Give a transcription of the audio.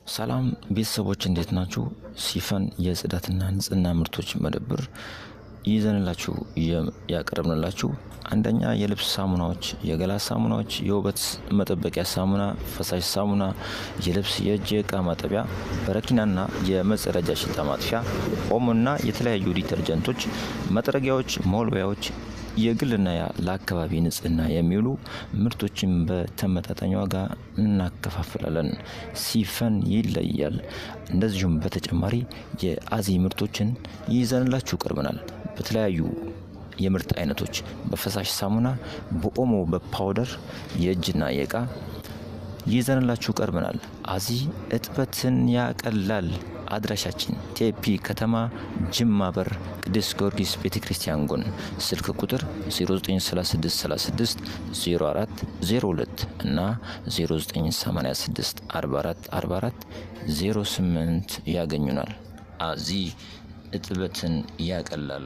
ሰላም ቤተሰቦች እንዴት ናችሁ? ሲፈን የጽዳትና ንጽህና ምርቶች መደብር ይዘንላችሁ ያቀረብንላችሁ አንደኛ የልብስ ሳሙናዎች፣ የገላ ሳሙናዎች፣ የውበት መጠበቂያ ሳሙና፣ ፈሳሽ ሳሙና፣ የልብስ የእጅ የእቃ ማጠቢያ፣ በረኪናና የመጸዳጃ ሽታ ማጥፊያ፣ ኦሞና የተለያዩ ዲተርጀንቶች፣ መጥረጊያዎች፣ መወልወያዎች፣ የግልና ለአካባቢ ንጽህና የሚውሉ ምርቶችን በተመጣጣኝ ዋጋ እናከፋፍላለን። ሲፈን ይለያል። እንደዚሁም በተጨማሪ የአዚ ምርቶችን ይዘንላችሁ ቀርበናል። በተለያዩ የምርት አይነቶች በፈሳሽ ሳሙና፣ በኦሞ፣ በፓውደር፣ የእጅና የእቃ ይዘንላችሁ ቀርበናል። አዚ እጥበትን ያቀላል። አድራሻችን ቴፒ ከተማ ጅማ በር ቅዱስ ጊዮርጊስ ቤተ ክርስቲያን ጎን፣ ስልክ ቁጥር 093636 04 02 እና 0986 44 44 08 ያገኙናል። አዚ እጥበትን ያቀላል።